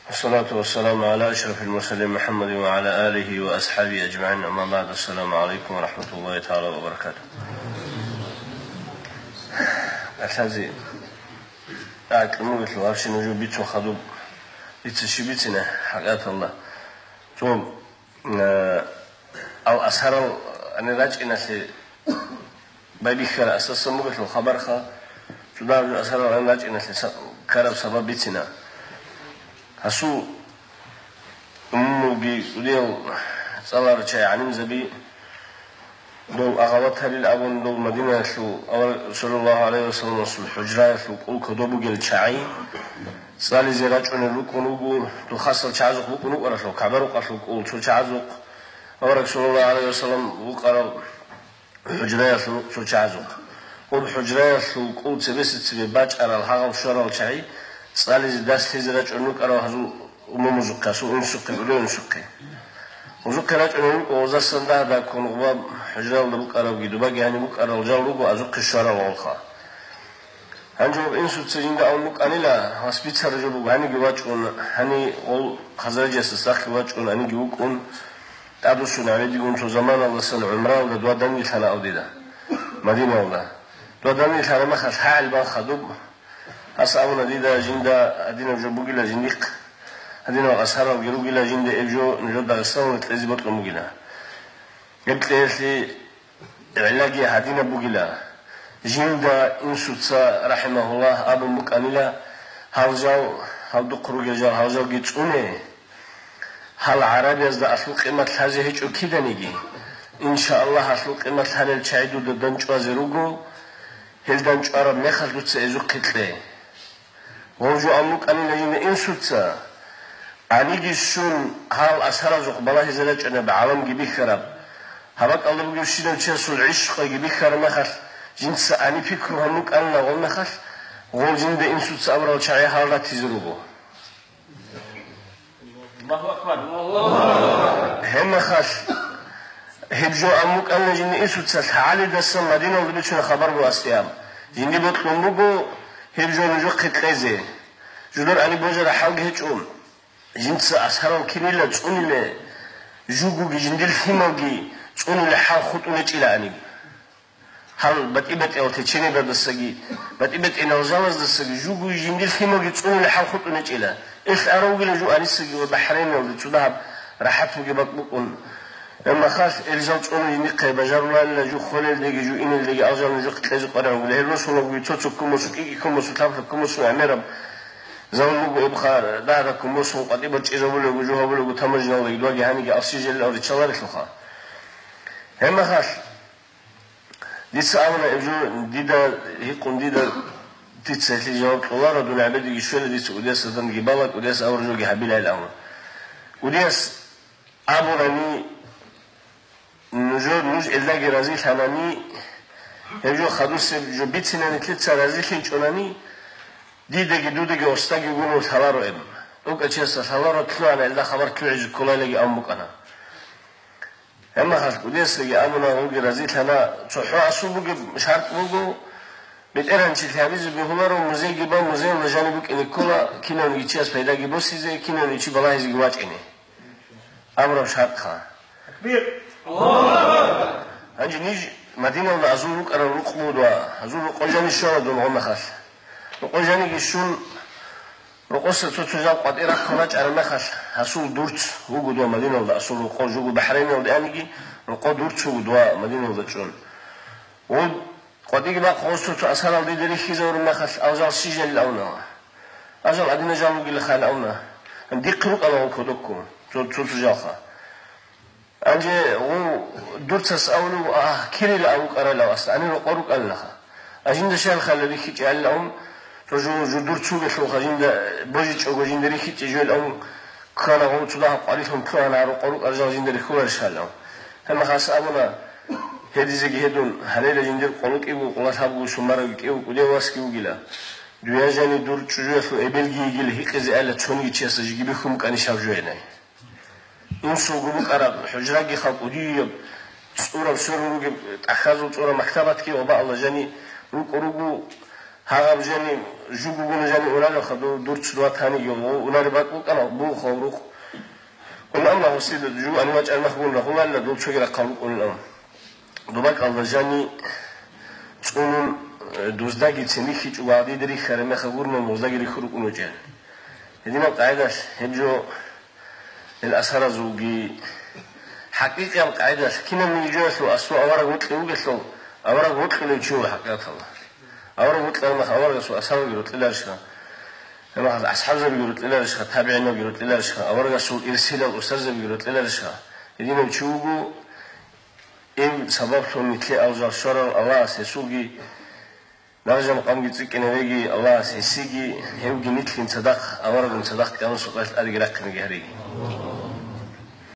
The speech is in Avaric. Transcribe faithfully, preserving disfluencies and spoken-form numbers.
والصلاة والسلام على أشرف المرسلين محمد وعلى آله وأصحابه أجمعين. أما بعد، السلام عليكم ورحمة الله تعالى وبركاته. Алъази, тӀакӀ мугӀлъу гьабщи нуж бицун хадуб, дица щиб бицина, хӀакъаталла. Цо, э, ал асарал ани рачӀиналъе байбихьара асасан бугелъул хабарха, цо дагьаб жо асарал ани рачӀиналъе са-, ккараб сабаб бицина. Гьасул умумулги кӀудиял цӀаларчай гӀалимзаби, дол агъават гьарил абун, дол Мадинаялъул авараг, саллаллагьу гӀалайгьи вассаламасул, хӀужраялъул кӀул кодоб бугел чагӀи цӀализе рачӀунел рукӀун руго, дол хасал чагӀазухъ букӀун рукӀаралъур, КагӀба-рукъалъул кӀул цо чагӀазухъ, авараг, саллаллагьу гӀалайгьи вассалам, вукъарал хӀужраялъул рукъ цо чагӀазухъ. Гъоб хӀужраялъул кӀул цебесеб-цебе бачӀарал гьагъал щварал чагӀи цӀализе дарс лъезе рачӀун рукӀарал гьазул умумузухъе, гьасул унсухъе, кӀудиял унсухъе. Гъозухъе рачӀунел рукӀо, гъозасан дагь-дагьккун гъоба хӀужраялда букӀарабги, дубаги гьаниб букӀарал жал руго азухъе щварал гъолха. Гьанже гъоб инсуца жинда абун букӀанила, гьас бицараб жо буго, гьаниги вачӀун, гьани гъол Хазражиясда сахлъи вачӀун, гьаниги вукӀун, тӀадвуссун гьаве дигун цо заманалдасан гӀумраялда дова данделъана аб дида, Мадинаялда. Дова данделъараб мехалъ гьагӀил бан хадуб, гьас абуна дида, жинда гьадинаб жо бугила жиндихъ, гьадинал асаралги ругила жинда эб жо нужер Дагъистаналда кьезе бокьун бугила. Гьеб кьеялъе гӀиллаги гьадинаб бугила. Жинда инсуца, рахӀимагьуллагь, абун букӀанила, гьал жал, гьалдухъ ругел жал, гьал жалги цӀуне. Гьал гӀарабиязда алъул къимат лъазе гьечӀо киданиги. Иншааллагь, алъул къимат лъарел чагӀи дуда данчӀвазе руго, гьел данчӀвараб мехалъ дуца эзухъе кье. Гъов жо абун букӀанила жинда инсуца, гьаниги щун гьал асаразухъ балагьизе рачӀунеб гӀаламги бихьараб, гьаб бакӀалда бугебщинав чиясул гӀишкъиги бихьараб мехалъ, жинца гьаниб пикру гьабун букӀанила гъов мехалъ, гъов жинда инсуца абурал чагӀи гьал ратизе руго. Аллагьу акбар! Гьеб мехалъ, гьеб жо абун букӀанила жинда инсуца, лъагӀалидасан Мадиналда бицуна хабар буго асде аб. Жинди бокьун буго гьеб жо нужехъе кьезе. Жидер гьаниб божараб хӀалги гьечӀо. Жинца асарал кинила цӀунила, жугоги жиндир лъималги цӀунила хӀал хутӀун гьечӀила гьаниб. Гьал батӀи-батӀиял течениябаздасаги, батӀи-батӀиял жалаздасаги жугоги жиндир лъималги цӀунила хӀал хутӀун гьечӀила. Ил ара вугила жо Анисаги ва БахӀрайналда цо дагьаб рахӀат бугеб бакӀ букӀун. Гьеб мехалъ ил жал цӀуна жиндихъе бажаруларила жо холелдеги, жо инелдеги, ал жал нужехъе кьезе къваригӀун бугила. Гьел росулаб гури цо-цо кумусу, кӀиги кумусу, лъаб-лъаб кумусу гӀемераб. Заман буго эбха, дагь-дагь кумусун къватӀиб борчӀизабулего, жо гьабулего таможнялдаги, дагьги гьаниги алсижелил риччаларелъулха. Гьеб мехалъ дица абуна, эб жо дида гьикъун, дида, дица гьелъие жаваб кьоларо, дун гӀебедиги щвела, дица кӀудиясда данги бала, кӀудияс абураб жоги гьабилайилан абуна. КӀудияс абунани, нужер, нуж элдаги разилъанани, гьеб жо хадусеб жо бицинани, лъица разилъинчӀонани, дидаги дудаги осдаги гуро лъаларо эб. ТӀокӀав чиясда лъаларо, лъугӀана элда хабар, лъугӀизе кколайилаги абун букӀана. Гьеб мехалъ кӀудиясдаги абуна, гъоги разилъана, цохӀо асул бугеб шартӀ буго, бетӀергьанчилъи гьабизе бегьуларо, музейги бан, музеялда жаниб букӀине ккола, кинавниги чияс пайдаги босизе, кинавниги чи балагьизеги вачӀине. Абураб шартӀха. Такбир! Гьанже ниж Мадиналда азул рукӀарал рукъ бугода, азул рокъо жани щвала дун гъо мехалъ. Рокъо жаниги щун, рокъоса цо-цо жал къватӀи рахъун рачӀараб мехалъ, гьасул дурц вугодва Мадиналда, асул рокъо жуго БахӀрайналда аниги, рокъо дурц вугодва Мадиналда чӀун. Гъоб къватӀиги бахъ гъос цо-цо асарал дида рихьизавураб мехалъ, ал жал щижалил авнала. Ажал гьадина жал вугила хайил авна. Дихъе рукӀала гъо кодокко, цо-, цо-цо жалха. Гьанже гъов дурцас авлу, а, кирила авукӀарал ав асда, гьанир рокъор рукӀалилаха. А жинда щайил хайила рихьичӀеалилан, цо жо, жо дур цугелъулха жинда божичӀого жинда рихьичӀе жойилан, ккана гъов цо дагьаб къварилъун ккана, гьа рокъор рукӀарал жал жинда рихьуларищ халилан. Гьеб мехалъ абуна, гьедизеги гьедун, гьанира жиндир къоло кӀиго, къоло лъабго, сумараги кӀиго кӀудияв васги вугила. Дуе жани дур чӀужуялъул эбелги йигила гьикъизе айла цониги чиясда жеги бихьун букӀанищ гьаб жойилай. Инсулго букӀараб хӀужраги халкъ удияб, цӀураб сверун ругеб тӀахьазул цӀураб мактабатги ва баалда жани рукӀо руго, Гьагъаб жани жугогуна жани унаревха, ду-, дур цо ватаниги гъо-, унареб бакӀ букӀана, бугъ гъов рукъ. Унамла гьосида жугу ани вачӀармахгун рагьуларила, дул цоги рахъал рукӀунилан. Дубакалда жани цӀунун, э, дуздаги цинихьичӀо ва дида рихьараб мехалъ гурнан дуздаги рихьу рукӀун вачӀа. Гьединаб къагӀидалъ гьеб жо ил асаразулги, хӀакъикъияб къагӀидалъ кинабниги жоялъул аслу авараг вокьи вугелъул, авараг вокьулев чи вуго хӀакъикъаталда. Авараг вокьараб мехалъ аварагасул асхӀабзабиги рокьиларищха? Гьеб мехалъ асхӀабзабиги рокьиларищха, табигӀинабги рокьиларищха, аварагасул ирсилал устарзабиги рокьиларищха? Гьединав чи вуго, ил сабаблъун нилъее алжал щварав Аллагьас гьесулги, даража-макъамги цӀикӀкӀинавеги Аллагьас гьесиги, гьевги нилъгин цадахъ, аварагун цадахъ кьямасеб къоялъ тӀадеги рахъинеги гьареги.